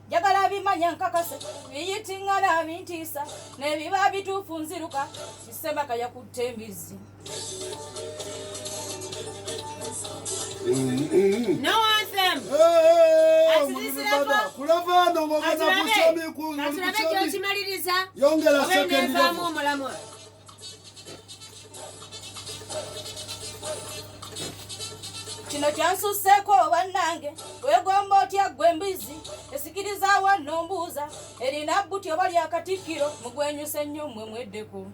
Njagala bimanya nkakase biyitiŋŋana bintiisa nebiba bituufu nziruka kisemaka yakutte embizzi. No anthem. Kulavaano ng'ogenda ku semi ku Katulabe gy'okimaliriza. Yongera Oba second eneevaamu level. omulamwa. Kino kyansusseeko bannange, weegomba otya ggwe embizzi esikiriza wanno mbuuza erina bbuti oba lya Katikkiro mugwenyuse nnyo mmwe mweddeko.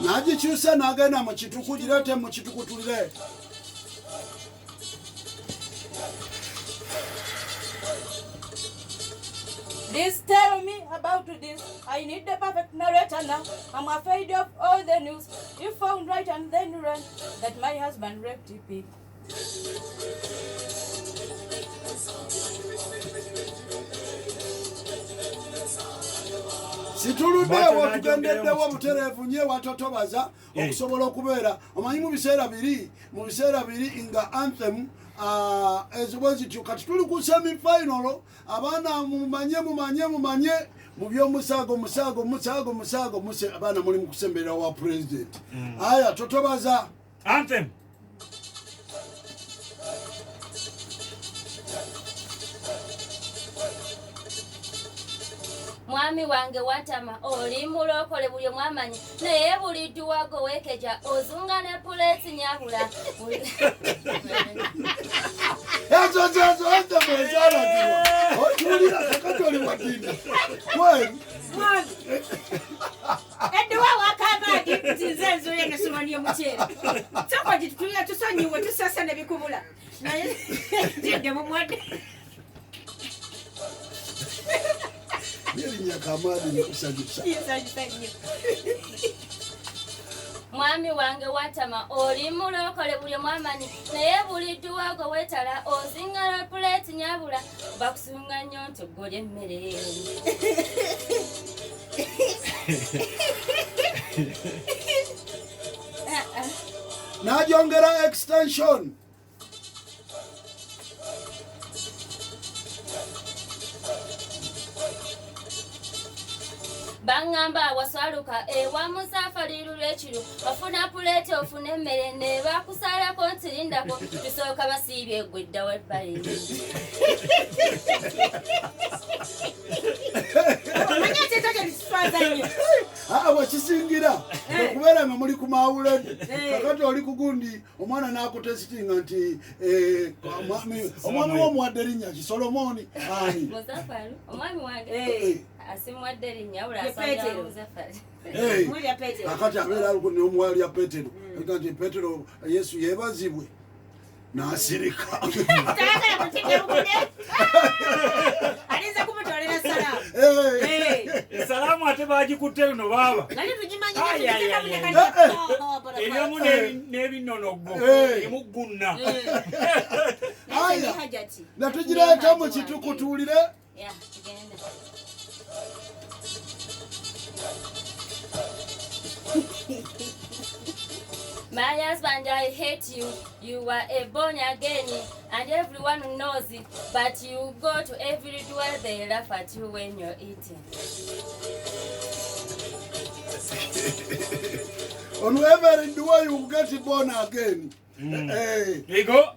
N'agikyusa n'agenda mu kituku gireete mu kitukutulire. Please tell me about this. I need the perfect narrator now. I'm afraid of all the news. You found right and then run that my husband raped pig. Situluddeewo Bw'atyo tugendeddewo n'agyongerayo mu butereevu nnyo ewatotobaza Eh. okusobola okubeera omanyi mu biseera biri nga anthem ezo bwe zityo. Kati tuli ku semifinal. Abaana mumanye mumanye mumanye mu by'omusaago musaago musaago musaago muse abaana muli mu kusemberera wa president. Aya totobaza. Anthem. Mwami wange watama oli mulokole buli omwamanyi naye buli dduwago weekeja ozunga ne puleeti nyabula. Ezo zezo anthem ezalagirwa otuulira kakati oli wadini kweri. Mwami. Edduwa wakamaagi nti nze enzuuyo nesomaani y'omuceere. Sooka ogitutulira tusonyiwe tusasa ne bikubula. Naye jidde mumwadde. Erinnya kamaadi likusanyusa. Nsanyusa nnyo. Mwami wange watama oli mulokole buli omwamanyi naye buli dduwago weetala ozinga ne puleeti nyabula bakusunga nnyo nti ogolya emmere. N'agyongera extension. Baŋŋamba waswaluka ewa Musafaliru lwekiro ofuna puleeti ofuna emmere ne bakusalako nti lindako tusooka basiibye gwe dda webbali. Omanyi ate ekyo tekiswaza nnyo. Aa bwekisingira okubeera nga muli ku mawuledi Eh. kakati oli ku gundi omwana n'akutesitinga nti eh, omwami we omuwadde erinnya ki Solomoni ani? Muzafaru omwami wange Eh. asimuwadde erinnya wabula Ye asangira Petero. Muzafaru. Eh, Mulya Petero. Kakati abeera nomuwala lya Petero aga nti Petero Yesu yeebazibwe n'asirika. Tayagala kutidde. Alinza kumutolera salaamu. Eh. Eh. Esalaamu ate bagikutte luno baaba. Nali tugimanyi. Ai, ai, ai, ai. Eryomu n'ebinonoggo Eh. erimu gunna. Aya. Hajati. Natugireeta mu kituku tuwulire. Ya tugende. My husband, I hate you. You are a born again, and everyone knows it. But you go to every door, they laugh at you when you're eating. On every door you get born again. Eh. Ego.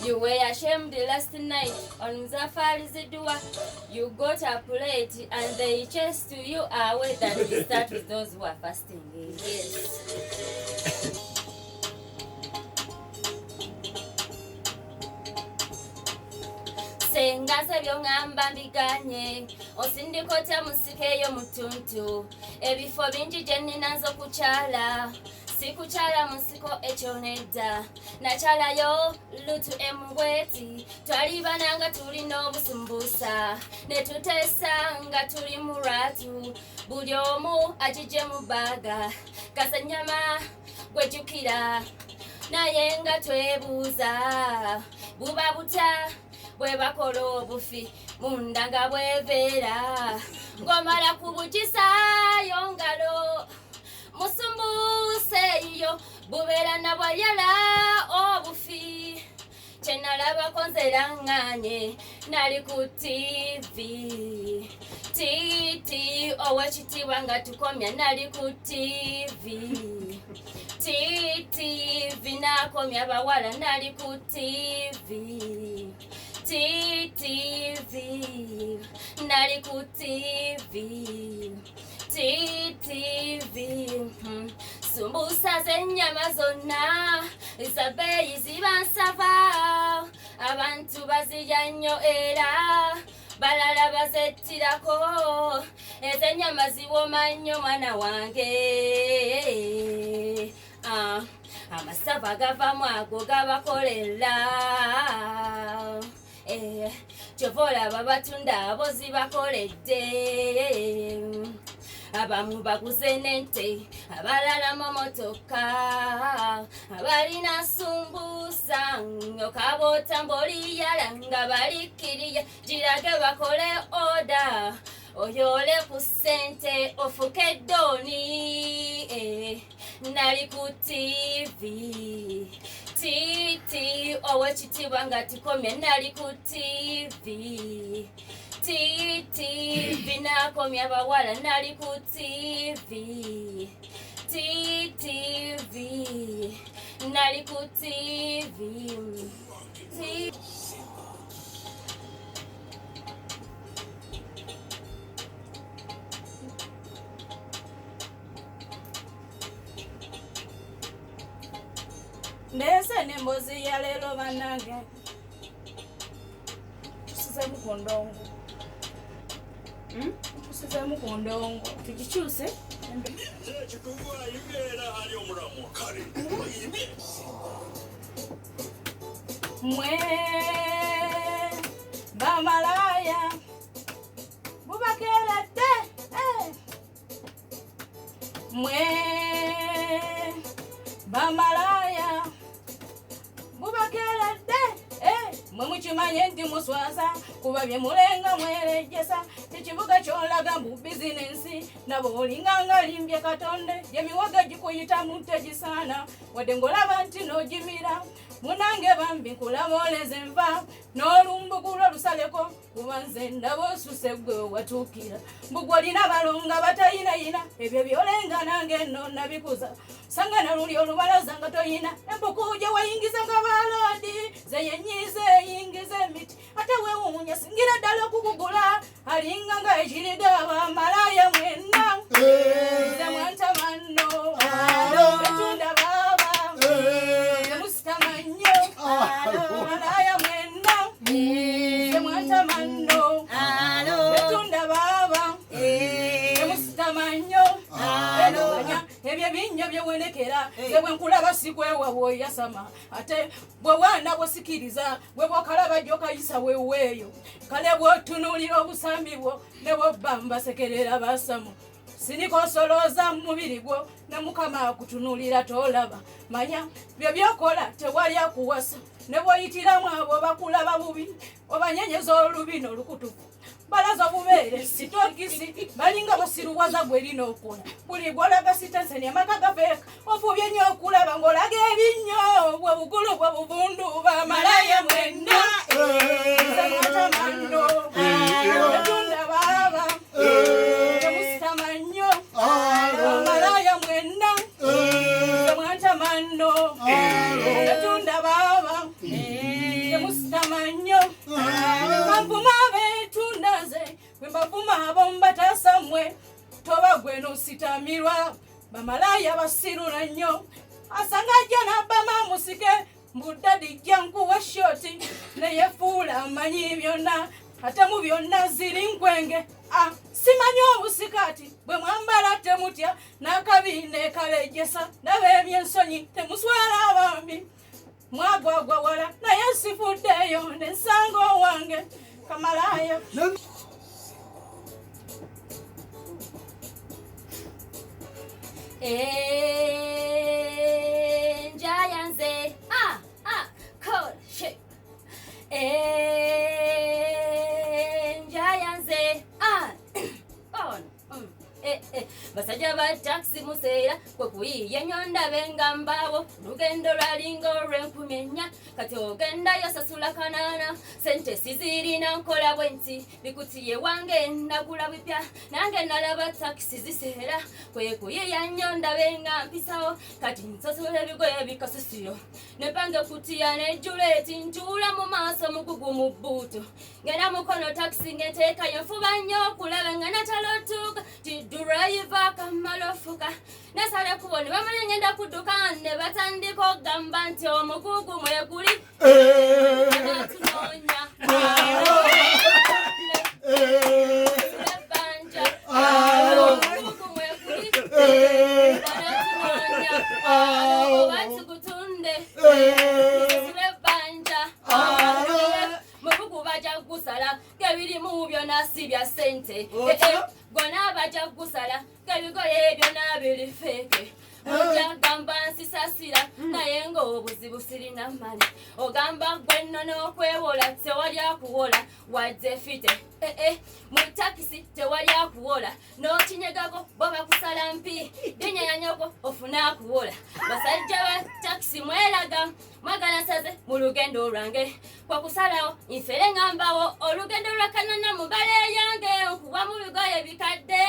You were ashamed last night on Muzafari's door. You got a plate and they chased you away that we start with those who are fasting. Yes. Senga nze by'oŋŋamba mbiganye osindika otya musika eyo mutuntu ebifo bingi gye nnina nze okukyala sikukyala mu nsiko ekyo nedda nakyalayo lutu emugweti twalibana nga tulina obusumbuusa ne tuteesa nga tuli mu lwatu buli omu agigye mu bbaaga kasanyama gwejjukira naye nga twebuuza buba butya bwe bakola obufi. Munda nga bweveera ng'omala kubugisaayo ngalo musumbuuse eyo bubeera na bwayala obufi kyenalabako nze ŋŋanye nali ku TV titi owekitiibwa nga tukomya nali ku TV TTV nakomya bawala nali ku TV TTV nali ku TV TTV sumbusa z'ennyama zonna za bbeeyi ziba nsava abantu bazirya nnyo era balala bazettirako ez'ennyama ziwooma nnyo mwana wange. Amasava gavamu ago gabakolera kyova olaba batunda abo zibakoledde abamu baguze n'ente abalala mamotoka abalina sumbusa okaboota mboliyala nga balikiriya girage bakole oda oyole ku ssente ofuke doni nali ku TV titi owekitiibwa nga tukomye nali ku TV TTV nakomya bawala nali ku TV TTV nali ku TV. Ndeese n'emboozi ya leero bannange tusizeemu ku ndongo. Tusizeemu ku ndongo tugikyuse. Mwe bamalaya bubakeredde mwe bamalaya bubakeredde mwe mukimanye nti muswaza kuba bye mulenga mwerejesa ekibuga kyolaga mu bizinensi nabo olinga nga limbye katonde emiwaga gikuyitamu tegisaana wadde ng'olaba nti n'ogimira munange bambi nkulaba oleze nva n'olumbugu lusaleko kuba nze ndaba osuse gwe watuukira mbugwe olina balonga batayinayina ebyo byolenga nange nno nabikuza sanga naluli olubalaza nga toyina empuku gye wayingiza nga baloodi zeyenyiza eyingiza emiti ate weewuunya singira ddala okukugula alinga nga ekiriga bamalaya mwenna nze mwantama nno etunda baaba temusitama nnyo malaya mwenna nze mwantama nno etunda baaba temusitama nnyo ebyo binnyo byewenekera nze bwe nkulaba sikwewa bw'oyasama ate bwe bwana bw'osikiriza bwe bw'okalaba gy'okayisa weweeyo kale bw'otunuulira obusambi bwo ne bw'obba mbasekerera basamu sinikosolooza mu mubiri gwo ne Mukama akutunuulira tolaba manya byo byokola tewali akuwasa ne bw'oyitiramu abo bakulaba bubi obanyenyeza olubi n'olukutuku balaza obubeere sitokisi balinga basiruwaza gwe erina okola buli gwolaga sitenseni amaka gafeeka ofubye nnyo okulaba ng'olaga ebinnyo bwe bugulu bwe buvundu bamalaya mwenna nze mwatama nno etunda baaba temusitama nnyo bamalaya mwenna nze mwatama nno etunda baaba temusitama nnyo kanvuma abeetundaze bwe mbavuma abo mbataasa mmwe toba gwe n'ositamirwa bamalaya basirula nnyo asanga ajja n'abbama musike mbuddadi jja nkuwa shoti neyefuula amanyi byonna ate mu byonna ziri nkwenge simanyi obusikaati bwe mwambala temutya n'akabi nekalejesa ndaba ebyensonyi temuswala abambi mwagwagwa wala naye nsifuddeeyo nensanga owange kamalaya. Njayanze call shake. Basajja ba takisi museera kwe kuyiiya ennyo ndabe nga mbaawo. Olugendo lwalinga olw'enkumi ennya, kati ogendayo sasula 800. Sente sizirina nkola bwe nti, bikutiye wange nagula bipya. Nange nalaba takisi ziseera kwe kuyiiya nnyo ndabe nga mpisawo. Kati nsasula ebigoye bikasisiyo ne pange kutiya nejjula eti ntuula mu maaso mugugu mu bbuutu. Ngenda mukono takisi ngeteekayo nfuba nnyo okulaba nga natala otuuka ti durayiva akamala ofuka. Nasala ekkubo ne bamanya ngenda kudduka ne batandika okugamba nti omugugu mweguli. Anatunoonya. Ebbanja. Omugugu mweguli. Anatunoonya. Oba tugutunde. Tusasule ebbanja. Mugugu bajja kugusala ng'ebirimu byonna si bya ssente. Gonna bajja kugusala ng'ebigoye byonna biri fake. Ojja gamba nsisasira naye ng'obuzibu sirina mmale. Ogamba gwe nno n'okwewola tewali akuwola wadde fite. Mu takisi tewali akuwola n'okinyegako bo bakusala mpi binyanyanyoko ofune akuwola. Basajja ba takisi mweraga mwagala nsaze mu lugendo lwange kwa kusalawo nfere ngambawo olugendo lwa Kanana mu mbala yange nkuwa mu bigoye bikadde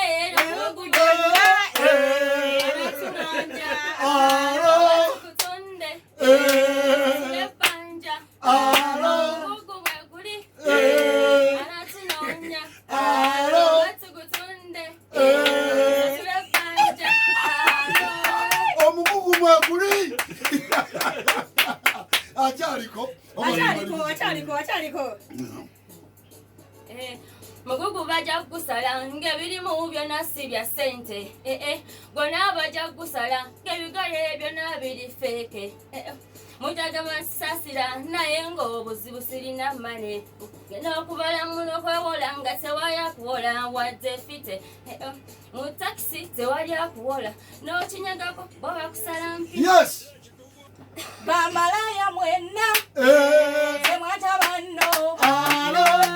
Tukutunde ebbanja omugugu mweguli anatunoonya tugutunde ebbanja. Omugugu mweguli akyaliko. Akyaliko, akyaliko, akyaliko. Mugugu bajja kugusala ng'ebirimu byonna si bya ssente. Gonna bajja kugusala ng'ebigoye byonna biri fake. Mujagamba nsasira naye ng'obuzibu sirina mmale. Genda okubala muno kwewola nga tewali akuwola wadde fite. Mu takisi tewali akuwola n'okinyagako bo bakusala mpi. Yes. Bamalaya mwenna temwata banno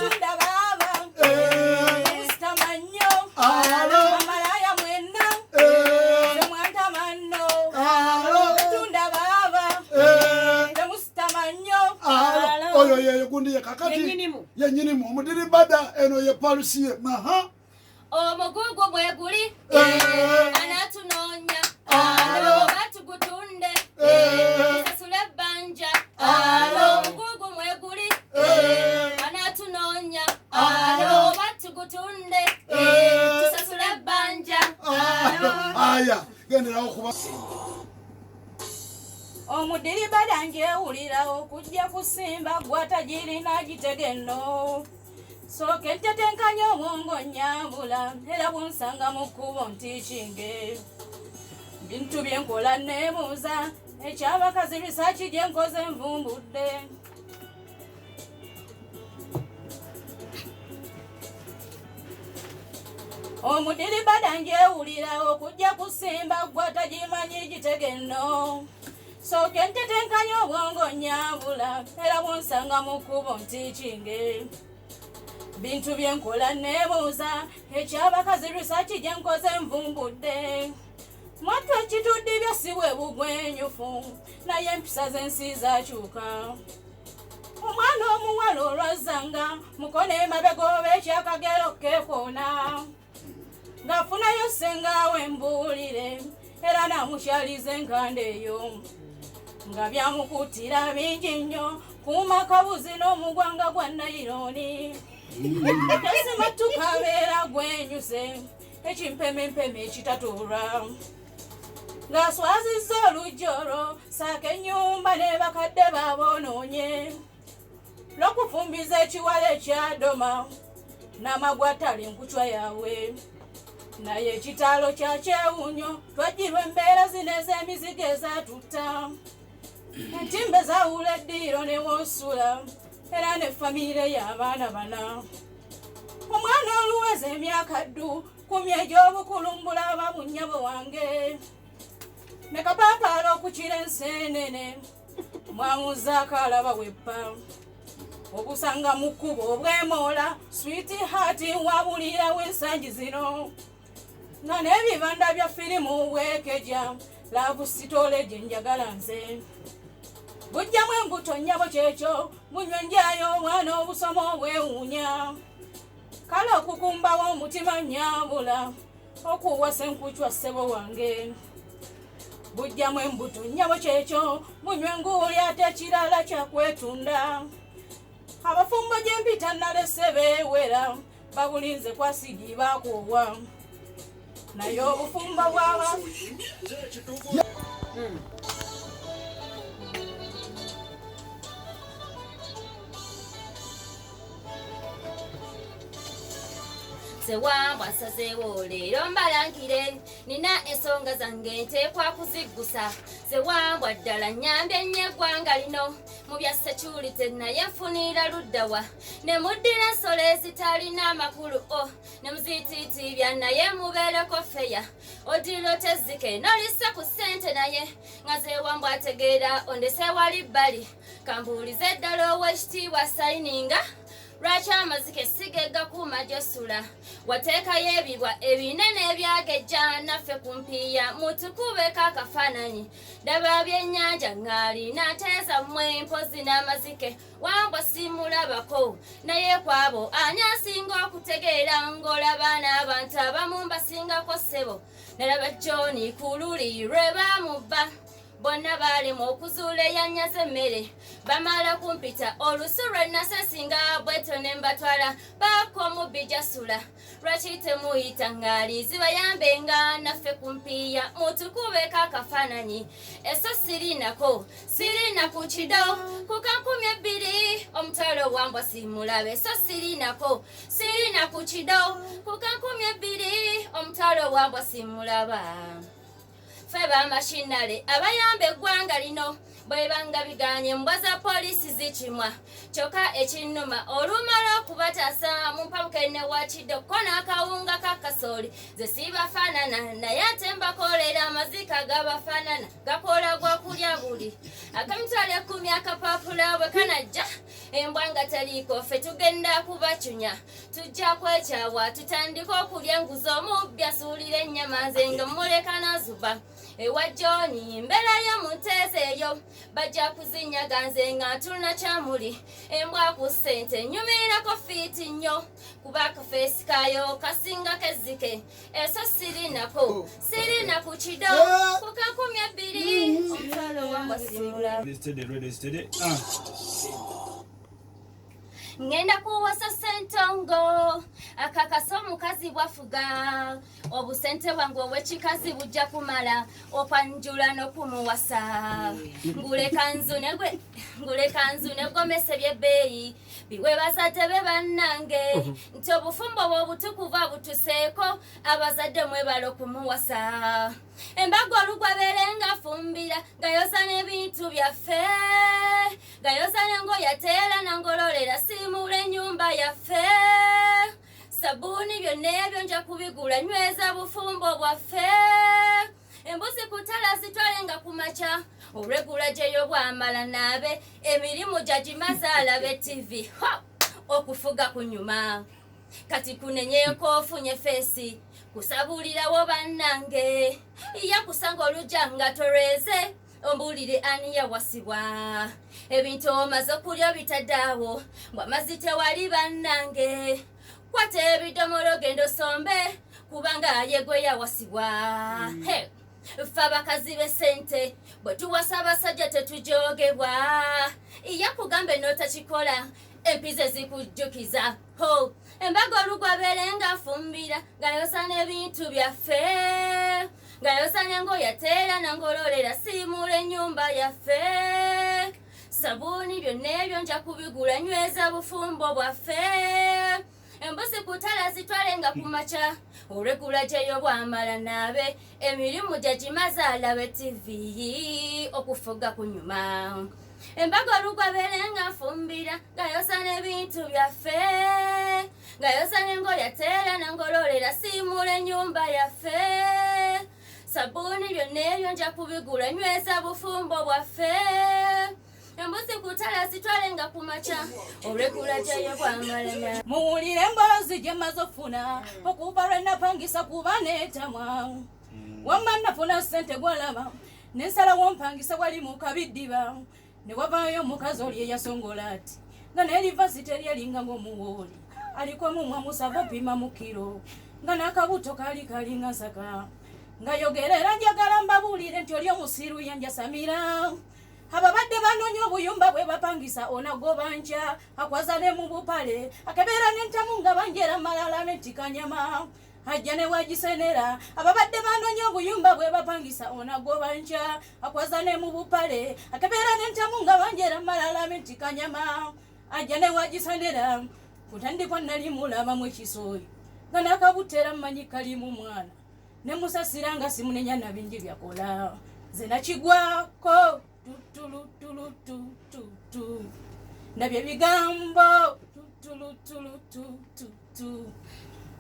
tunda baaba musitama nnyo. Bamalaya mwenna temwata banno tunda baaba temusitama nnyo. Oyo yeyo gundi ye kakati Yennyinimu. Yennyinimu omudiribada eno ye palusi ye maha. Omugugu bwe guli anatunoonya oba tugutunde tusasule ebbanja. Omugugu mwe guli anatunoonya oba tugutunde tusasule ebbanja. Aya genderawo kuba Omudiribada njewulira okujja kusimba gwatagirina gitege nno. Sooke ntetenkanya obwongo nnyambula era bunsanga mu kkubo ntiikinge. Bintu bye nkola neebuuza ekyabakazi risaaki gye nkoze nvumbudde. Omudiribada njewulira okujja kusimba gwatagimanyi gitege nno. Sooke ntetenkanya obwongo nnyambula era bunsanga mu kkubo ntiikinge. Bintu bye nkola neebuuza ekyabakazi risaaki gye nkoze nvumbudde. Mwattu ekitudde bya si bwe bugwenyufu naye empisa z'ensi zaakyuka. Omwana omuwala olwazzanga mukono emabega oba ekyakagero keekoona. Ng'afunayo ssengaawe mbuulire era namukyaliza enkanda eyo. Nga byamukuttira bingi nnyo kuuma kabuzi n'omugwanga gwa nayironi. Tasimattuka abeera gwenyuse ekimpemempeme ekitatuulwa. Ng'aswazizza oluggi olwo ssaako ennyumba ne bakadde baaboonoonye. N'okufumbiza ekiwala ekyadoma n'amagwatale enkucwa yaabwe. Naye ekitaalo kya kyewuunyo twajjirwa embeera zino ez'emizigo ezaatutta. Entimbe zaawula eddiiro ne wonsula era ne famire y'abaana bana. Omwana oluweza emyaka ddu 10 egy'obukulu mbulaba bunnyabo wange. Ne kapaapaala okukira enseenene mwamuzaako alaba weppa. Obusanga mu kkubo obwemoola sweet heart wabulirawo ensangi zino. Nga n'ebibanda bya firimu weekeja laavu sitole gye njagala nze. Bujjamu embuto nnyabo kyekyo bunywa enjayo omwana obusomo obwewuunya. Kale okukumbawo omutima nnyabula okuwasa enkucwa ssebo wange. Bujjamu embuto nnyabo kyekyo bunywa enguuli ate ekirala kyakwetunda. Abafumbo gye mpita nalese beewera babulinze kwasigi baakoowa. Naye obufumbo bwaba Sewambwa nsazeewo leero mbalangire nina ensonga zange nteekwa kuziggusa. Sewambwa ddala nnyambye nnyo eggwanga lino mu bya security naye nfunira luddawa ne muddira ensolo ezitalina amakulu o ne muziyitiitibya naye mubeereko feya odiro tezzike nolissa ku ssente naye nga Sewambwa ategeera ondese wali bbali kambuulize eddala ow'ekitiibwa sayininga lwaki amazike si ge gakuuma gy'osula wateekayo ebibwa ebinene ebyagejja naffe ku mpiiya mutukubeko akafaananyi ndaba byennyanja ŋŋaali nanteeza mmwe mpozi n'amazike wambwa simulabako naye kwabo ani asinga okutegeera ng'olaba n'abantu abamu mbasingako ssebo nalaba John ku luli lwe baamubba bonna baalimu okuzuula eyanyaza emmere bamala kumpita olusu lwe nasesinga bwetyo ne mbatwala baako omubbi jasula lwaki temuyita ŋŋaali zibayambenga naffe ku mpiiya mutukubeko akafaananyi eso sirinako sirina ku kido ku kankumi ebbiri omutwalo wambwa simulabe eso sirinako sirina ku kido ku kankumi ebbiri omutwalo wambwa simulaba. Ffe bamashinale abayamba eggwanga lino bwebanga biganye mbwa za poliisi zikimwa kyokka ekinnuma olumala okubataasa mu mpabuke ne wakiddo ko n'akawunga ka kasooli ze sibafaanana naye ate mbakolera amaziika gabafaanana gakola gwa kulya buli ak'emitwalo ekkumi akapapula bwe kanajja embwa nga teriiko ffe tugenda kubacunya tujja kwekyawa tutandike okulya enguzi omubbi asuulira ennyama nze nga mmuleka nazuba ewa John mbeera yo mu nteezi eyo bajja kuzinyaga nze nga ntuluna kyamuli embwa ku ssente nyumirirako fiiti nnyo kuba akafeesi kaayo kasingako ezzike eso sirinako sirina ku kido ku kankumi ebbiri omutwalo wambwa simula. Steady, ready, steady. Ngenda kuwasa Ssentongo akakasa omukazi bwafuga obusente bwange obw'ekikazi bujja kumala okwanjula n'okumuwasa ngule kanzu negomese by'ebbeeyi biwe bazadde be bannange nti obufumbo bwe obutukuvu abutuseeko abazadde mwebala okumuwasa embaga olugwa beerenga afumbira ngayoza n'ebintu byaffe ngayoza n'engoye ateera nangololera simuula ennyumba yaffe sabbuuni byonna ebyo nja kubigula nyweza bufumbo bwaffe embuzi kutala zitwale nga ku makya olwegula gyeyo bwamala naabe emirimu gyagimaze alabe TV okufuga kunyuma kati kunenyeeko ofunye feesi kusabulirawo bannange yakusanga olujja nga tolweze ombuulire ani yawasibwa ebintu omaze okulya bitadde awo mbw'amazzi tewali bannange kwata ebidomolo genda osombe kubanga ye gwe yawasibwa. Hey. Ffe abakazi b'essente bwe tuwasa abasajja tetujogebwa yakugambe n'otakikola empiza ezikujjukiza ho embaga olugwa beerenga afumbira ng'ayosa n'ebintu byaffe ng'ayosa n'engoye ateera nangololera simuula ennyumba yaffe sabuuni byonna ebyo nja kubigula nyweza bufumbo bwaffe embuzi kutala zitwale nga ku makya olwegula gyeyo bwamala naabe emirimu gyagimaze alabe TV okufuga kunyuma embaga olugwa beerenga afumbira ng'ayosa n'ebintu byaffe ng'ayosa n'engoye ateera nangololera simuula ennyumba yaffe sabbuuni byonna ebyo nja kubigula nyweza bufumbo bwaffe Embuzi kutala zitwalenga ku makya olwekulajayo bwamalema. Muwulire emboozi gye mmaze okufuna okuva lwe napangisa kuba neetamwa. Wamma nafuna ssente gwalaba nensalawo mpangisa wali mu kabiddiba ne wavaayo omukazi oli eyasongola ati nga n'erivasi teryalinga ng'omuwooli aliko omumwa musava opima mu kiro nga n'akabuto kaali kalinga nsaka nga yogerera njagala mbabuulire nti oli omusiru yanjasamira. Ababadde banoonya obuyumba bwe bapangisa onagoba nkya akwaza ne mu bupale akebeera n'entamu nga banjera malala n'entikanyama ajja ne wagisenera. Ababadde banoonya obuyumba bwe bapangisa onagoba nkya akwaza ne mu bupale akebeera n'entamu nga banjera malala n'entikanyama ajja ne wagisenera. Kutandikwa nali mulabamu ekisooyi nga n'akabutera mmanyi kalimu mwana ne musasira nga simunenya na bingi byakola nze nakigwako tutulutulutututu ndabye ebigambo tutulutulutututu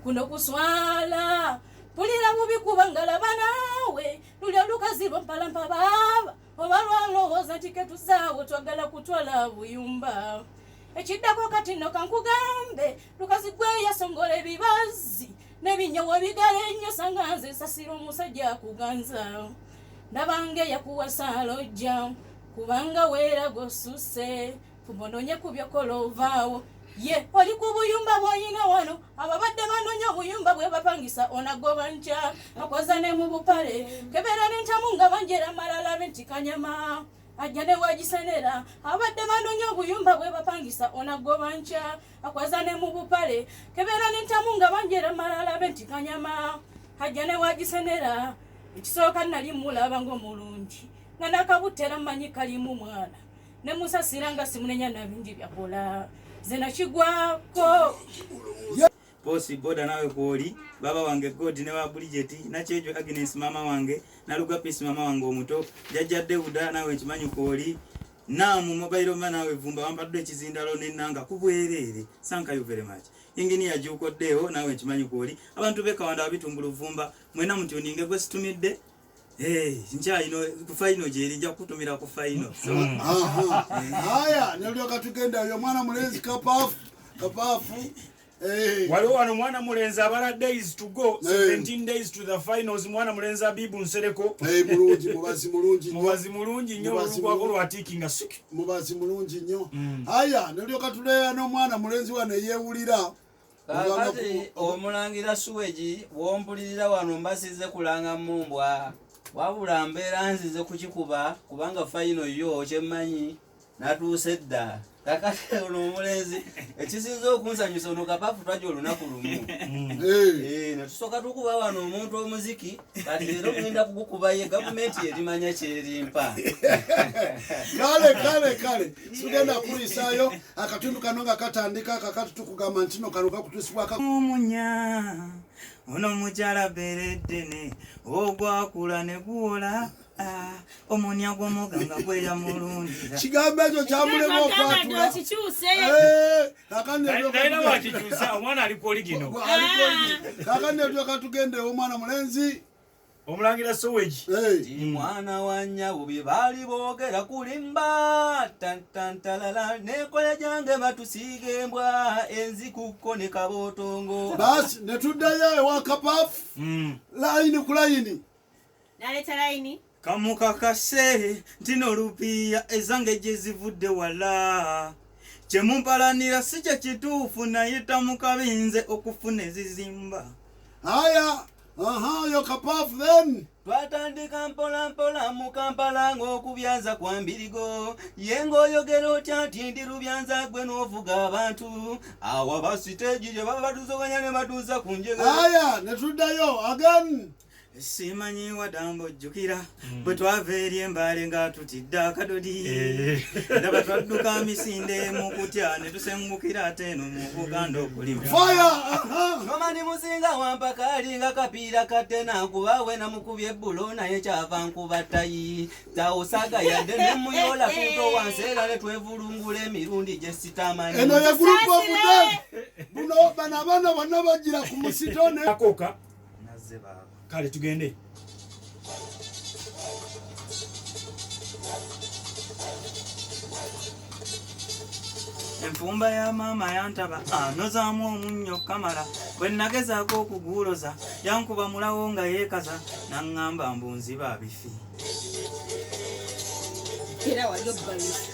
kuno kuswala mpulira bubi kubanga laba naawe luli olukazi lwompalampa baaba oba lwalowooza nti ketuzaawo twagala kutwala buyumba. Ekiddako kati nno kankugambe lukazi gwe yasongola ebibazi n'ebinyowa bigala ennyo sanga nze nsasira omusajja akuganza ndabanga eyakuwasa alojja kubanga weeraga osuse fumbononye ku byokola ovaawo ye oli ku buyumba bw'oyina wano ababadde banoonya obuyumba bwe bapangisa onagoba nkya akoza ne mu bupale kebeera n'entamu nga banjera malala bentikanyama ajja ne wagisenera. Abadde banoonya obuyumba bwe bapangisa onagoba nkya akwaza ne mu bupale kebeera n'entamu nga banjera malala bentikanyama ajja ne wagisenera. Ekisooka nali mulaba ng'omulungi nga n'akabutera mmanyi kalimu mwana ne musasira nga simunenya na bingi byakola nze nakigwako. Bosi boda nawe kwoli baba wange God ne wa Bridget nakyejo Agnes mama wange naluga Peace mama wange omuto jajja Deuda nawe nkimanyi kwoli naamu mobile man nawe vumba wampadde ekizindalo nenanga kubwerere. Thank you very much. Engineer Juko Deo nawe nkimanyi kwoli abantu bekawanda abitungulu vumba mwena mutuninge gwe situmidde. Hey, nkyalino ku final gyeri nja kukutumira ku final. So, Haya nalyoka tugenda oyo mwana mulenzi kapafu kapafu. Waliwo wano mwana mulenzi abala days to go 17 days to the finals mwana mulenzi Abibu Nsereko. Mulungi mubazi mulungi mubazi mulungi nnyo olugwako lwatiikinga siki mubazi mulungi nnyo. Haya nalyoka tuleya n'omwana mulenzi wano yeewulira. Kakati omulangira Suweji wompulirira wano mbasize kulanga mumbwa wabula mbeera nzize kukikuba kubanga final yo kyemmanyi natuuse dda. Kakati ono omulenzi ekisinza okunsanyusa ono kapafu twajja olunaku lumu netusooka tukuba wano omuntu omuziki kati leero ngenda kugukuba ye gavumenti erimanya kyerimpa. Kale kale kale sugenda kuyisaayo akatundu kano nga katandika kakati tukugamba nti no kano kakutuusibwako omunya ono mukyala bereddene ogwakula ne guwola omunya gw'omuganga gweya mulundira. Kigambo ekyo kyamulema okwatula. Wakikyusa omwana ali ku oligino. Kakati netulyoka tugende omwana mulenzi omulangira Soweji. Mwana wa nnyabo bye baali boogera kulimba tantantalala nekola gyange batusiiga embwa enzikukko ne kabootongo. Basi netuddayo ewa kapafu layini ku layini. Naleeta layini. Kamukakase nti n'olupiiya ezange gye zivudde wala kyemumpalanira si kye kituufu nayita mu kabinze okufuna ezizimba. Haya yo kapafu then. Twatandika mpola mpola mu Kampala ng'okubyanza kwa mbirigo ye ng'oyogera otya nti ndi lubyanza gwe n'ovuga abantu awo abasiteegi gye baba batuzoganya ne batuuza ku njegere. Haya netuddayo again. Simanyi wadambo ojjukira bwe twava eri Embaale nga tutidde akadodi ndaba twadduka misinde mu kutya ne tusengukira ate eno mu Buganda okulima. Nomani muzinga wampaka alinga kapiira katena kuba we namukubye ebbulo naye kyava nkuba ttayi tawosaga yadde ne muyola kuto wansi era ne twevulungula emirundi gye sitamanyi. Eno ye group of death. Buno bano abaana bonna bajjira ku musito ne akoka. Nazze baaba. Kale tugende. Enfumba ya maama yantaba anozaamu omunnyo kamala. Bwe nagezaako okuguuloza yankuba mulawo nga yeekaza n'aŋŋamba mbu nziba bifi. Era wali obba bifi.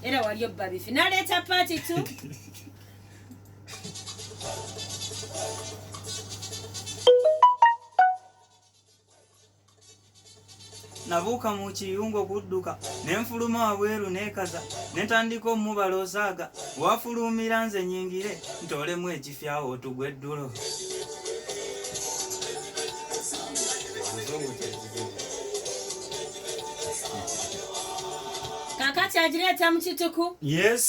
Era wali obba bifi. Naleeta part 2. Nabuuka mu kiyungu okudduka ne nfuluma wabweru neekaza ne ntandika omubala osaaga wafulumira nze nyingire ntoolemu ekifi awo otugwe eddulo. Kakati agireeta mu kituku. Yes.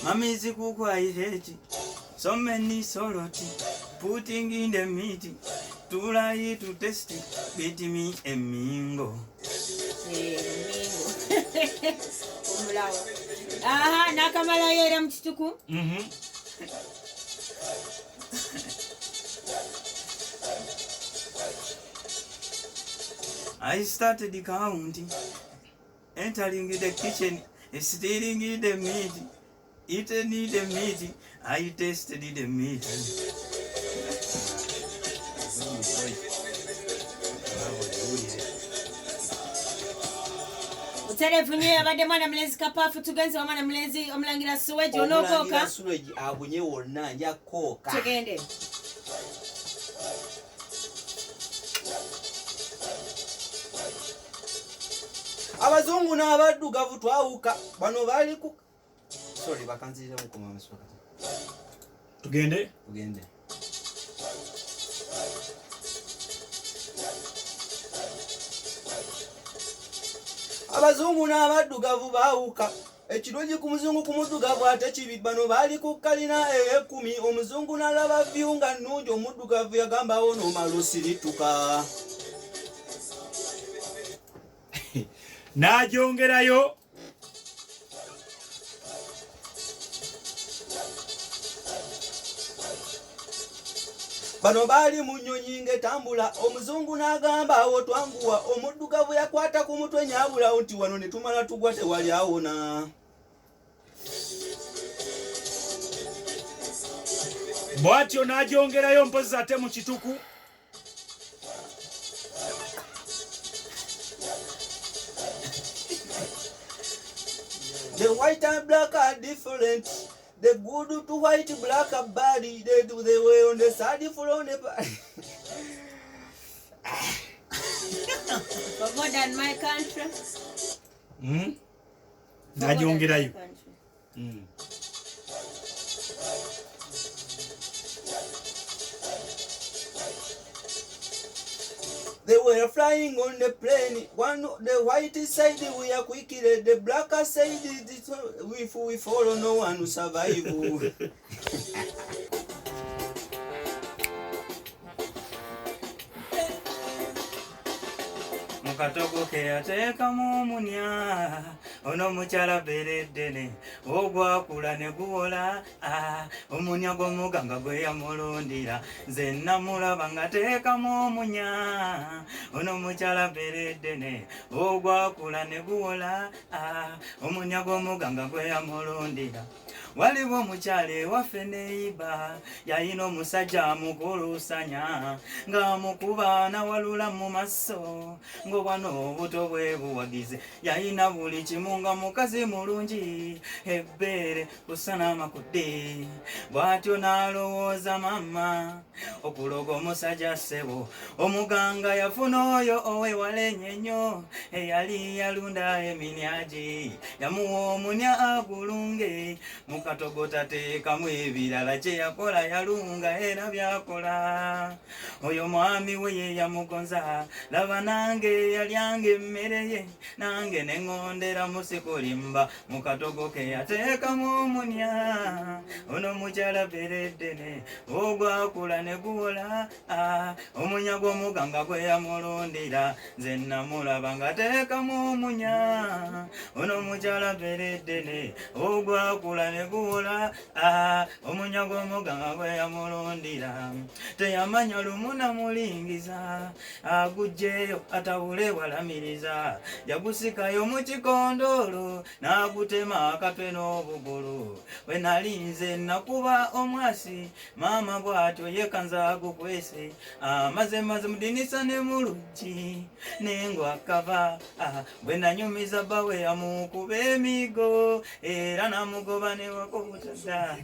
Mamizi kuku I hate so many soroti putting in the meat to lie to test it beat me emingo. Emingo. Omulawo. Aha, nakamalayo era mu kituku. I started counting, entering the kitchen, stealing the meat, eating the meat, I tasted the meat. Butereevu nnyo yabadde mwana mulenzi Kapaafu, tugenze wa mwana mulenzi omulangira Suweji onokooka. Omulangira Suweji abunye wonna nja kooka. Tugende. Abazungu n'abaddugavu twawuka bano bali ku sorry bakanziriramu ku mama sipaka. Tugende. Tugende. Abazungu n'abaddugavu baawuka ekirungi ku muzungu ku muddugavu ate kibi bano baali ku kalina ey'ekkumi omuzungu n'alaba view nga nnungi omuddugavu yagambawo n'omala osirituka. N'agyongerayo. Bano baali mu nnyonyi ng'etambula omuzungu n'agamba awo twanguwa omuddugavu yakwata ku mutwe nyaabulawo nti wano ne tumala tugwa tewali awona. Bw'atyo n'agyongerayo mpozzi ate mu kituku. The white and black are different. The good to white, black are bad. They do the way on the side from the For God and my country. N'agyongerayo. They were flying on the plane. One, the white side we are quickly, the black side if we follow no one will survive. Mukatogo ke yateekamu omunya ono mukyala bereddene ogwakula ne guwola omunya gw'omuganga gwe yamulundira nze namulaba ngateekamu omunya ono mukyala bereddene ogwakula ne guwola omunya gw'omuganga gwe yamulundira. Waliwo omukyala ewaffe neyiba yalina omusajja amukulusanya ng'amukuba n'awalula mu maaso ng'obwana obuto bwe buwagize yalina buli kimu nga mukazi mulungi ebbeere kusana amakudde bw'atyo n'alowooza mama okuloga omusajja ssebo omuganga yafuna oyo owewala ennyo eyali yalunda eminyagi yamuwa omunya agulunge mukatogo tateekamu ebirala kye yakola yalunga era byakola oyo mwami we ye yamugonza laba nange yalyanga emmere ye nange ne ŋŋondera Mulamu sikulimba mu katogo ke yateekamu omunya. Ono mukyala bereddene ogwakula ne guwola, omunya gw'omuganga gwe yamulundira, nze namulaba ng'ateekamu omunya. Ono mukyala bereddene ogwakula ne guwola, omunya gw'omuganga gwe yamulundira. Teyamanya lumu namulingiza, agugyeyo atawule walamiriza, yagusikayo mu kikondolo n'agutema akatwe n'obugulu. Bwe nali nze nakuba omwasi, maama bw'atyo yekanza agukwese, amaze maze mu ddinisa ne mu luggi nengwa kava. Bwe nanyumiza bba we yamukuba emigo era namugoba ne wakubutada.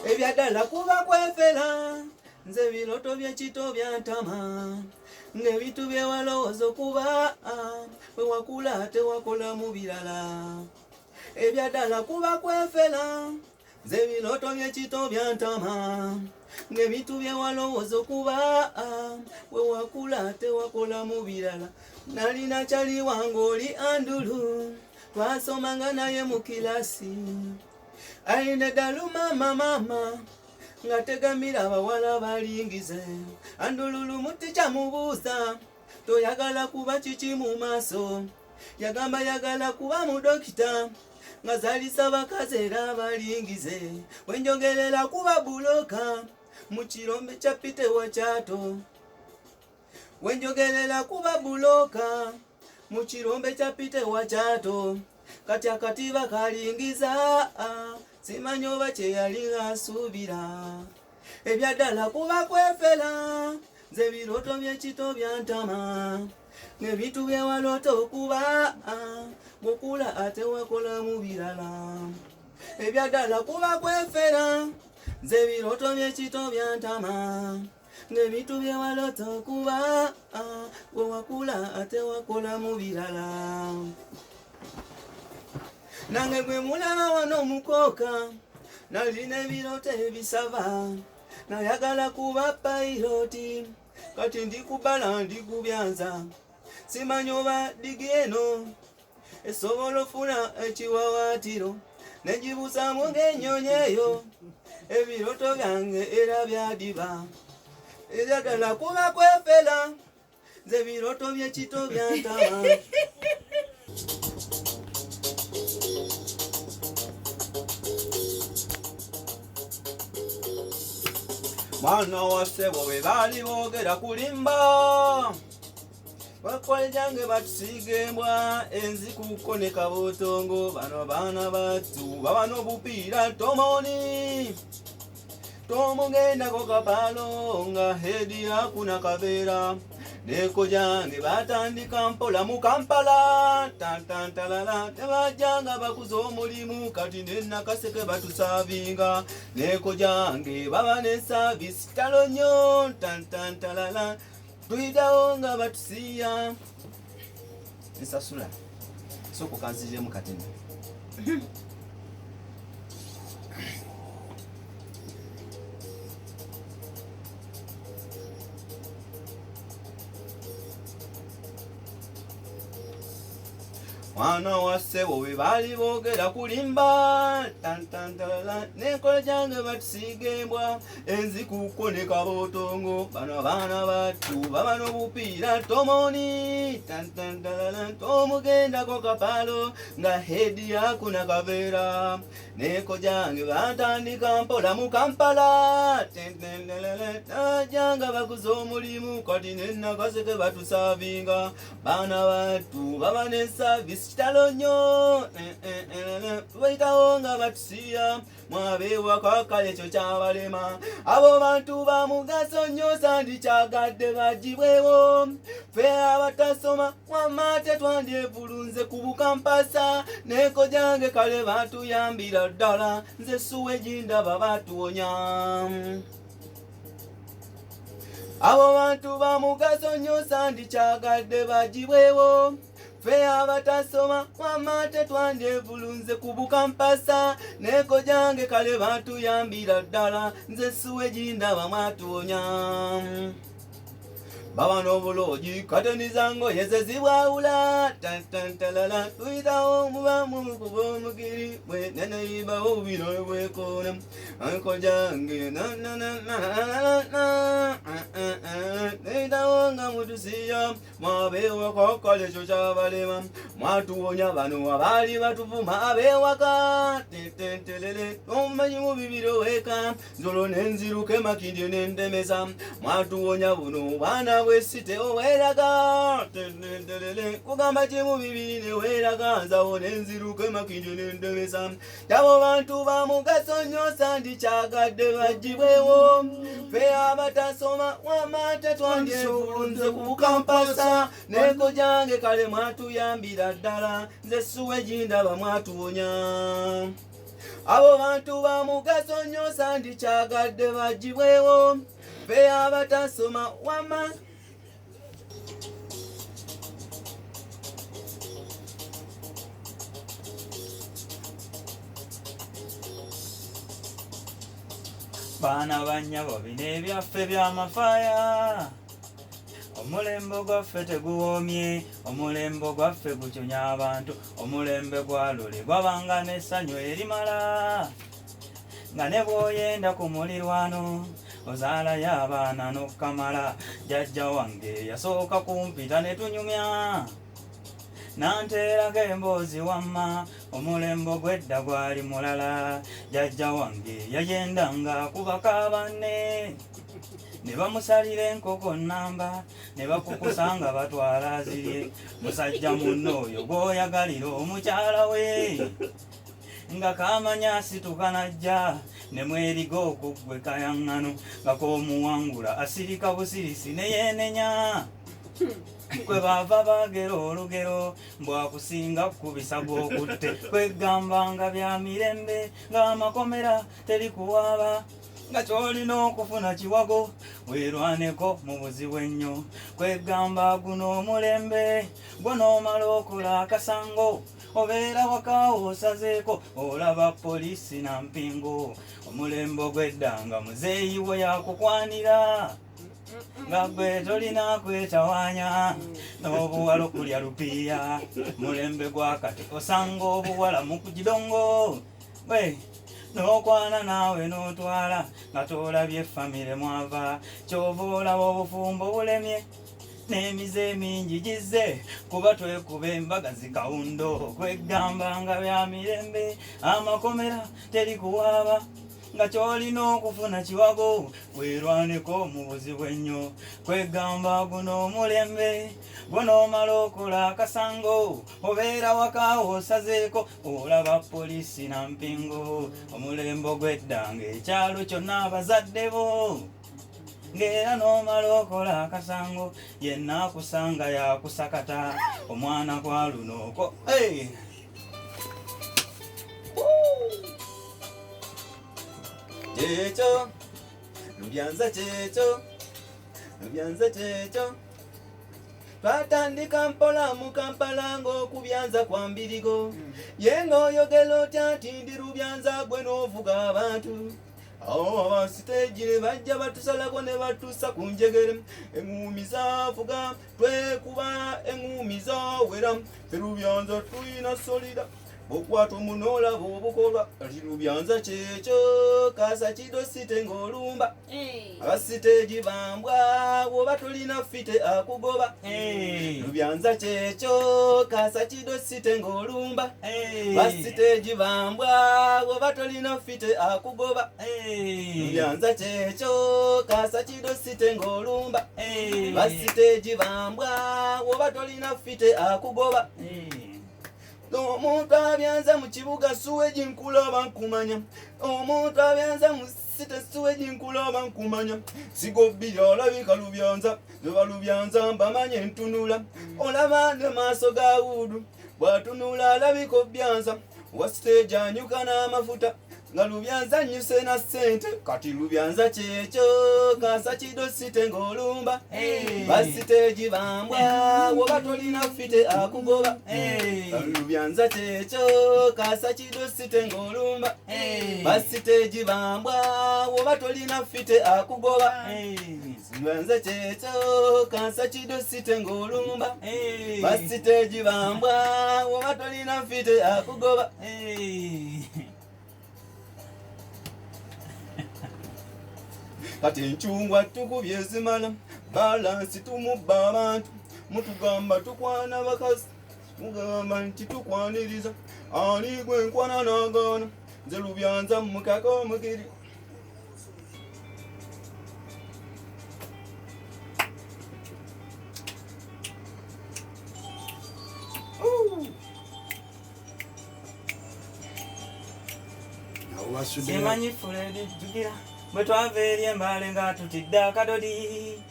Ebyaddala kuba kwefera, nze biroto byekito byantama, ng'ebintu bye walowooza okuba bwe wakula tewakola mu birala. Ebyaddala kuba kwefera, nze biroto byekito byantama, ng'ebintu bye walowooza okuba bwe wakula tewakola mu birala. Nalina kyali wange oli Andulu, twasomanga naye mu kilasi. Aine dalu mama mama nga tegamira abawala balingize. Andululu mutica mubuuza toyagala kuba kiki mu maaso, yagamba yagala kuba mu dokita nga zalisa bakazi era balingize. Wenjogerera kuba buloka mu kirombe kya Pite wa Kyato, wenjogerera kuba buloka mu kirombe kya Pite wa Kyato. Kati akatiba kalingiza, simanyi oba kye yali asuubira. Ebyaddala kuba kwefera, nze biroto byekito byantama, ng'ebintu bye waloota okuba bw'okula ate wakola mu birala. Ebyaddala kuba kwefera, nze biroto byekito byantama, ng'ebintu bye waloota okuba bwe wakula ate wakola mu birala. Nange gwe mulaba wano mukooka, nalina ebiroto ebisaba, nayagala kuba payiroti, kati ndi kubala ndi kubyanza, simanyi oba digi eno esobola ofuna ekiwawaatiro, negibuusaamu ng'ennyonyi eyo, ebiroto byange era byadiba. Ebyagala kuba kwefera, nze biroto byekito byantama. Mwana wa ssebo bwe baali boogera kulimba, bakola gyange batusiiga embwa enzikuko ne kabuutongo. Bano baana batu baba n'obupiira tomoni tomugendako kapalo nga hedi yakuna kaveera. Neko gyange batandika mpola mu Kampala tantantalala, tebajjanga bakuza omulimu kati ne Nakaseke batusaavinga. Neko gyange baba ne saavisi talo nnyo tantantalala, tuyitawo nga batusiiya. Nsasula sooka okanziremu katini. Mwana wa ssebo bwe baali boogera kulimba tantantalala, n'enkola gyange batusiiga embwa enzikuko ne kabootongo. Bano abaana batu baba n'obupiira tomoni tantantalala, tomugendako kapalo nga hedi yakuna kaveera. Neko gyange batandika mpola mu Kampala tajjanga bakuza omulimu kati ne Nakaseke batusaavinga. Baana batu baba ne saavisi kitalo nnyo, tubayitawo nga batusiiya. Mwabeewaka kale ekyo kyabalema, abo bantu ba mugaso nnyo sandikyagadde bagibwewo. Ffe abatasoma wamma tetwandyevulunze ku bukampasa. Neko gyange kale batuyambira ddala, nze suwe gindaba batuwonya. Abo bantu ba mugaso nnyo sandikyagadde bagibwewo. Ffe abatasoma wamma tetwandyevulunze ku bukampasa neko gyange kale batuyambira ddala nze suweji ndaba mwatuwonya baba n'obuloogi kateni zangoye ze zibwawula tantantalala tuyitawo mubamu kuba omugiri bwe neneyibawo bino bwekoona anko gyange neyitawo nga mutusiya mwabewaka kale ekyo kyabalema mwatuwonya bano abaali batuvuma abewaka tetentelele omanyi mu bibiri weka nzolo nenziruka emakindye nendemesa mwatuwonya buno bwana bwesite oweraga tententelele kugamba kimu bibiri neweraga nzawo nenziruka emakindye nendemesa tabo bantu ba mugaso nnyo sandikyagadde bagibwewo ffe abatasoma wama tetwandyevulunze ku kampasa neko gyange kale mwatuyambira ddala nze suweji ndaba mwatuwonya abo bantu ba mugaso nnyo sandikyagadde bagibwewo ffe abatasoma wama Baana bannyabo bino ebyaffe byamafaaya omulembe gwaffe teguwoomye omulembe gwaffe gucunya abantu omulembe gwa luli gwabanga n'essanyu erimala nga ne bw'oyenda ku mulirwano ozaalayo abaana n'okkamala jjajja wange yasooka kumpita ne tunyumya nanteerako emboozi wamma omulembe gw'edda gwali mulala jjajja wange yayendanga kubaka banne ne bamusalira enkoko nnamba ne bakukusa nga batwala zirye musajja munno oyo gw'oyagalira omukyala we nga kamanya asituka najja ne mweriga okuggwe kayaŋŋano nga k'omuwangula asirika busirisi ne yeenenya kwe baava baagera olugero mbwakusinga kukubisa gw'okutte kwegamba nga bya mirembe ng'amakomera teri kuwaaba nga ky'olina okufuna kiwago weerwaneko mu buzibu ennyo kwegamba guno omulembe gwo n'omala okola akasango obeera wakaawo osazeeko olaba poliisi na mpingu omulembe ogw'edda nga muzeeyi we yakukwanira nga gwe tolina kwetawaanya n'obuwala okulya lupiiya mulembe gwa kati osanga obuwala mu kugidongo we n'okwana naawe n'otwala nga tolabye famire mwava kyova olaba obufumbo bulemye n'emize emingi gizze kuba twekuba embaga zikawundo kwegamba nga bya mirembe amakomera teri kuwaaba nga ky'olina okufuna kiwago weerwaneko mu buzibu ennyo kwegamba guno omulembe gunoomala okola akasango obeera wakaawo osazeeko olaba poliisi na mpingu omulembe ogw'edda ng'ekyalo kyonna abazadde bo ng'era n'omala okola akasango yenna akusanga yakusakata omwana kwa luno oko hey! Kyekyo lubyanza kyekyo lubyanza kyekyo twatandika mpola mu Kampala ng'okubyanza kwa mbirigo ye ng'oyogera otya nti ndi lubyanza gwe n'ovuga abantu awo abasiteegi ne bajja batusalako ne batuusa ku njegere eŋŋumi zaavuga twekuba eŋŋumi zaawera ffe lubyanza tulina solida bw'okwata omunoolaba obukolwa ati lubyanza kyekyo kasa kidosite ng'olumba abasiteegi bambwa bw'oba tolina fite akugoba lubyanza kyekyo kasa kidosite ng'olumba basiteegi bambwa bw'oba tolina fite akugoba lubyanza kyekyo kasa kidosite ng'olumba basiteegi bambwa bw'oba tolina fite akugoba omuntu abyanza mu kibuga suweji nkulaba nkumanya omuntu abyanza mu site suweji nkulaba nkumanya sigo bbiri olabika lubyanza zoba lubyanza mbamanye ntunula olaba ne maaso ga wuudu bw'atunula alabika obyanza wa siteegi anyuka n'amafuta Nga Lubyanza nnyuse na ssente kati Lubyanza kyekyo kasa kidosite ng'olumba basiteegi bambwa woba tolina fite akugoba Lubyanza kyekyo kasa kidosite ng'olumba basiteegi bambwa woba tolina fite akugoba Lubyanza kyekyo kasa kidosite ng'olumba basiteegi bambwa woba tolina fite akugoba. Kati enchungwa tukubye zimala balansi tumubba abantu mutugamba tukwana bakazi mugamba nti tukwaniriza ani gwe nkwana nagaana nze Lubyanza mukaka omukiri. Simanyi Fred jjukira bwe twava eri Embaale nga tutidde akadodi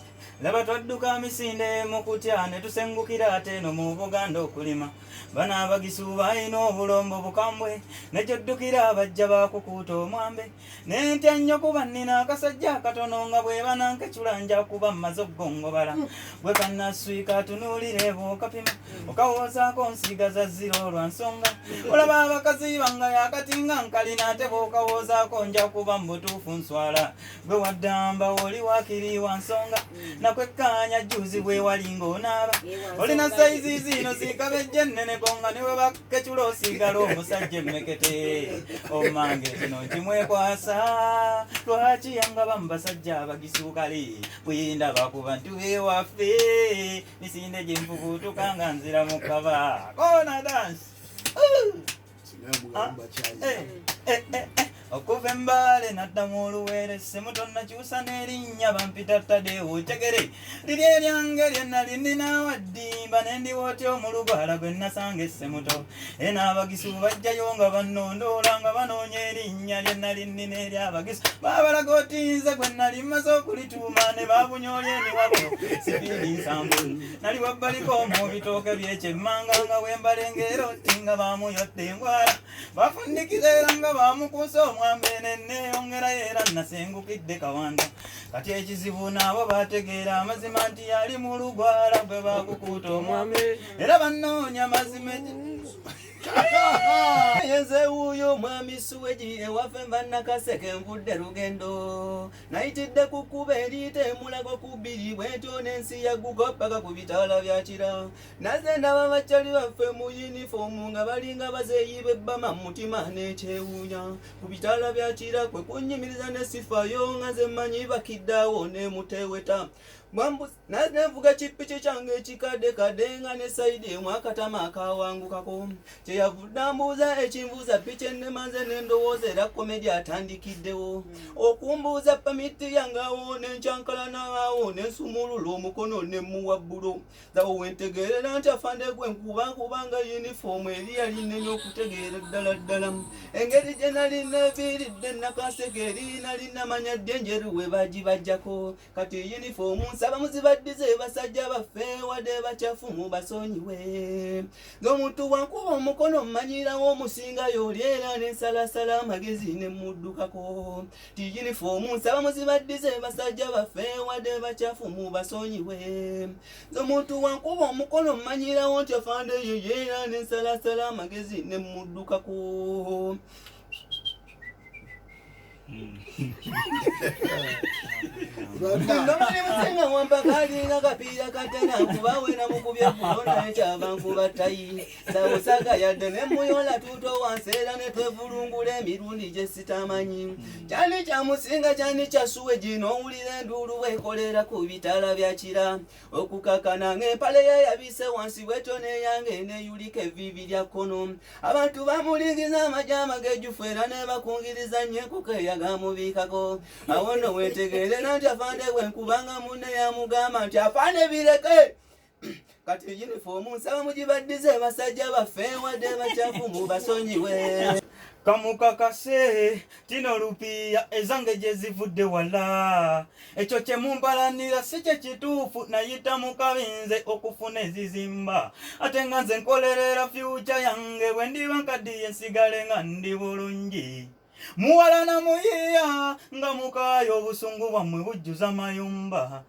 laba twadduka misinde mu kutya ne tusengukira ate eno mu Buganda okulima bano abagisu balina obulombo bukambwe ne gyoddukira bajja bakukuuta omwambe nentya nnyo kuba nnina akasajja akatono nga bwe banankecula nja kuba mmaze okugongobala bwe kannaswika atunuulire bw'okapima okawoozaako nsigaza ziro olwa nsonga olaba abakazi banga yakati nga nkalina ate bw'okawoozaako nja kuba mu butuufu nswala gwe waddamba oli waakiri wa nsonga nakwekkaanya jjuuzi bwe wali ng'onaaba olina sayizi zino zikabejja enneneko nga ne bwe bakecula osigala omusajja emmekete omange kino kimwekwasa lwaki yangaba mu basajja abagisuukale bwendaba ku bantu bewaffe misinde gye nfubuutuka nga nzira mu kaba kona dansi. Okuva Embaale naddamu oluweere Ssemuto nakyusa n'erinnya bampita Tadeo Kyegere liri eryange lye nali nnina waddimba ne ndiwa otya omulugwala gwe nasanga Essemuto eno abagisu bajjayo nga bannondoola nga banoonya erinnya lye nali nnina ery'abagisu baabalaga oti nze gwe nali mmaze okulituuma ne baabunyoolya emiwabo sipiidi nsanvu nali wabbaliko mu bitooke by'ekyemmanga nga bwe mbalengeera oti nga baamuyodde engwala bafundikiza era nga bamukuusa omwambe nenneeyongerayo era nasengukidde Kawanda kati ekizibu naabo bategeera amazima nti yali mu lugwala bwe bakukuuta omwambe era bannoonya mazima. Yenze wuuyo mwami Suweji ewaffe mba Nakaseke nvudde lugendo nayitidde ku kkubo eriyita Emulago ku bbiri bwetyo n'ensi yagguka paka ku bitaala bya Kira naze ndaba bakyali baffe mu yunifoomu nga balinga bazeeyi b'ebbama mu mutima n'ekyewuunya ku bitaala bya Kira kwe kunnyimiriza ne sifayo nga nze mmanyi bakiddaawo ne muteweta nenvuga kipiki kyange ekikadde kadde nga ne sayidi emu akatama akawangukako kyeyavudde ambuuza ekinbuuza piki ennema nze nendowooza era komedi atandikiddewo okumbuuza pamiti yange awo nenkyankalana awo nensumulula omukono nemuwa bbulo zawo wentegeerera nti afande gwe nkuba kubanga yunifoomu eri yali nnene okutegeera ddala ddala engeri gye nali neviiridde Nakaseke eri nali namanya ddi enjeru we bagibajjako kati yunifoomu nsaba muzibaddize basajja baffe wadde bakyafu mubasonyiwe ng'omuntu wankuba omukono mmanyirawo omusingayo oli era nensalasala amagezi ne muddukako ti yunifoomu nsaba muzibaddize basajja baffe wadde bakyafu mubasonyiwe ng'omuntu wankuba omukono mmanyirawo nti afande yeye era nensalasala amagezi ne muddukako. Ndomani musinga wampa kalinga kapiira katena kuba wena mukubye gulo naye kyava nkuba ttayi sawusaga yadde ne muyola tuto wansi era ne twevulungula emirundi gye sitamanyi kyali kyamusinga kyani kya Suweji n'owulira enduulu bwekolera ku bitaala bya Kira okukakana ng'empale ye yabise wansi bwetyo n'eyange neyulika evviivi lya kkono abantu bamulingiza amagye amagejjufu era ne bakungiriza nnyo enkuka eyagamubiikako awo nno weetegeerera nti afande gwe nkubanga munne yamugamba nti afande bireke kati yunifoomu nsaba mugibaddize basajja baffe wadde bakyafu mubasonyiwe. Kamukakase tino lupiya ezange gye zivudde wala ekyo kye mumpalanira si kye kituufu nayita mu kabinze okufuna ezizimba ate nga nze nkolerera fyuca yange bwe ndiba nkaddiye nsigale nga ndi bulungi. Muwalana muyiiya nga mukaaya, obusungu bwammwe bujjuza mayumba.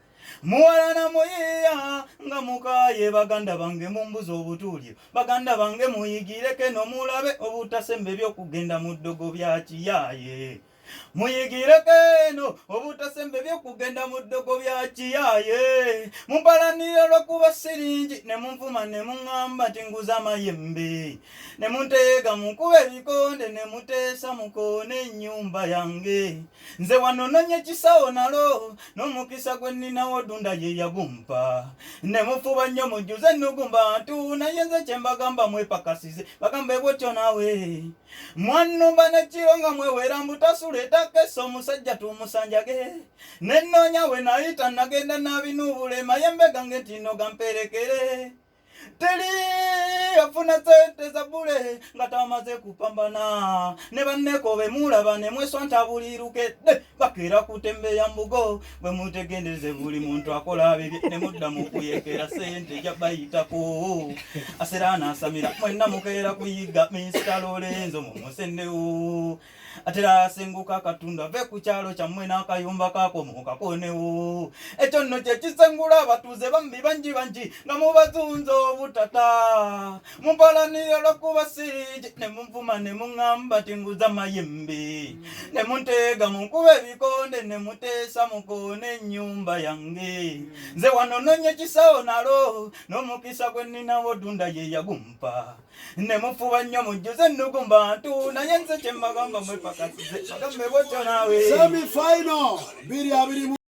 Muwalana muyiiya nga mukaaye, baganda bange mumbuza obutuuliro. Baganda bange muyigireko eno mulabe obutasemba ebyokugenda mu ddogo bya kiyaaye. Muyigireko eno obutasemba ebyokugenda mu ddogo bya kiyaaye. Mumpalanira olwokuba siringi, ne munvuma ne muŋŋamba nti nguza amayembe, ne munteega munkuba ebikonde, ne muteesa mukoone ennyumba yange. Nze wano nonye kisawo nalo n'omukisa gwe nninawo Ddunda ye yagumpa, ne mufuba nnyo mujjuze ennugu mbantu. Naye nze kye mbagamba, mwepakasize bagambe bwotyo naawe mwannumba nekiro nga mwewera mbutasula etakesa omusajja tumusanjage. Nenoonya we nayita, nagenda nabinuubula emayembe gange nti no gamperekere. Teri afuna sente za bule nga tamaze kupambana ne banneko bemulaba ne mweswanta buli lukedde bakeera kutembeya mbugo. Bwe mutegendereze buli muntu akola bibye ne mudda mu kuyekera sente jabayitako asera n'asamira. Mwenna mukeera kuyiga Mr Lorenzo mumusendewo, atera asenguka akatundu ave ku kyalo kyammwe n'akayumba kaako mukakonewo. Ekyo nno kye kisengula abatuuze bambi bangi bangi nga mubazunza obutata. Mumpalanira olwokuba sirigi, ne munvuma ne muŋŋamba nti nguza mayembe, ne munteega munkuba ebikonde, ne muteesa mukoone ennyumba yange. Nze wano nonye kisawo nalo n'omukisa gwe nninawo Ddunda ye yagumpa, ne mufuba nnyo mujjuze ennugu mbantu. Naye nze kye mbagamba, mwepakasize bagambe bwotyo naawe. Semi final 2020.